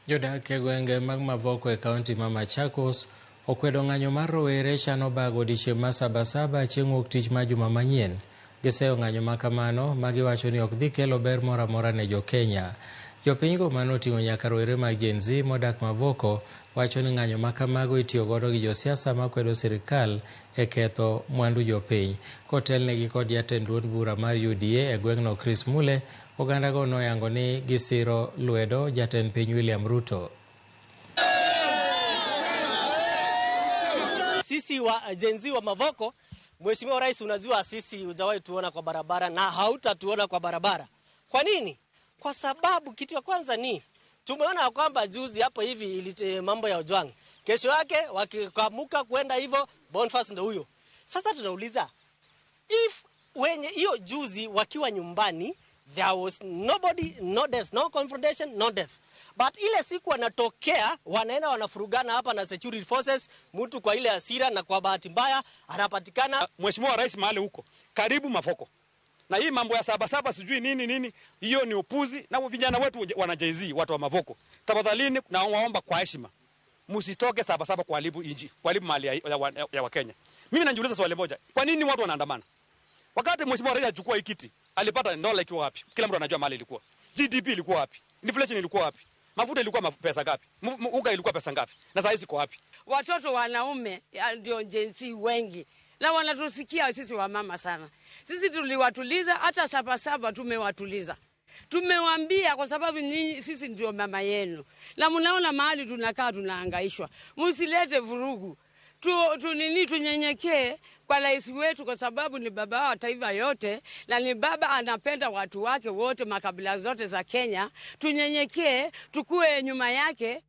Jodak e gwenge mag Mavoko e kaunti ma Machakos okwedo ng'anyo mar rowere chano bago odiechieng' ma Sabasaba chieng' wuok tich ma juma manyien. Giseyo ng'anyo ma kamano ma giwacho ni ok dhi kelo ber moro amora ne jo-Kenya. Jopinygo mane oting'o nyaka rowere mag Gen Z modak Mavoko wacho ni ng'anyo ma kamago itiyo godo gi josiasa makwedo sirikal e ketho mwandu jopiny. Kotelnegi kod jatend duond bura mar UDA e gweng'no Chris Mule, ogandago noyango ni gisiro lwedo jatend piny William Ruto. Sisi wa Gen Z wa Mavoko, Mheshimiwa Rais, unajua sisi hujawahi tuona kwa barabara na hautatuona kwa barabara. Kwa nini? Kwa sababu kitu ya kwanza ni tumeona kwamba juzi hapo hivi ilite mambo ya Ojwang, kesho yake wakikamuka kwenda hivyo Boniface ndo huyo. Sasa tunauliza if wenye hiyo juzi wakiwa nyumbani there was nobody, no death, no confrontation, no death. But ile siku wanatokea wanaenda wanafurugana hapa na security forces, mtu kwa ile hasira na kwa bahati mbaya anapatikana. Mheshimiwa Rais mahali huko karibu Mavoko, na hii mambo ya saba saba sijui nini nini, hiyo ni upuzi. Na vijana wetu wana Gen Z, watu wa Mavoko, tafadhalini na waomba kwa heshima, msitoke saba saba kuharibu inji, kuharibu mali ya Wakenya. Mimi najiuliza swali moja, kwa nini watu wanaandamana? Wakati Mheshimiwa Rais achukua hii kiti, alipata dola ikiwa wapi? Kila mtu anajua mali ilikuwa. GDP ilikuwa wapi? Inflation ilikuwa wapi? Mafuta ilikuwa pesa ngapi? Unga ilikuwa pesa ngapi? Na saa hizi iko wapi? Watoto wanaume ndio Gen Z wengi. Na wanatusikia sisi wamama sana. Sisi tuliwatuliza, hata saba saba tumewatuliza. Tumewaambia kwa sababu nyinyi sisi ndio mama yenu. Na mnaona mahali tunakaa tunahangaishwa. Msilete vurugu. Tunyenyekee kwa rais wetu kwa sababu ni baba wa taifa yote na ni baba anapenda watu wake wote, makabila zote za Kenya. Tunyenyekee, tukue nyuma yake.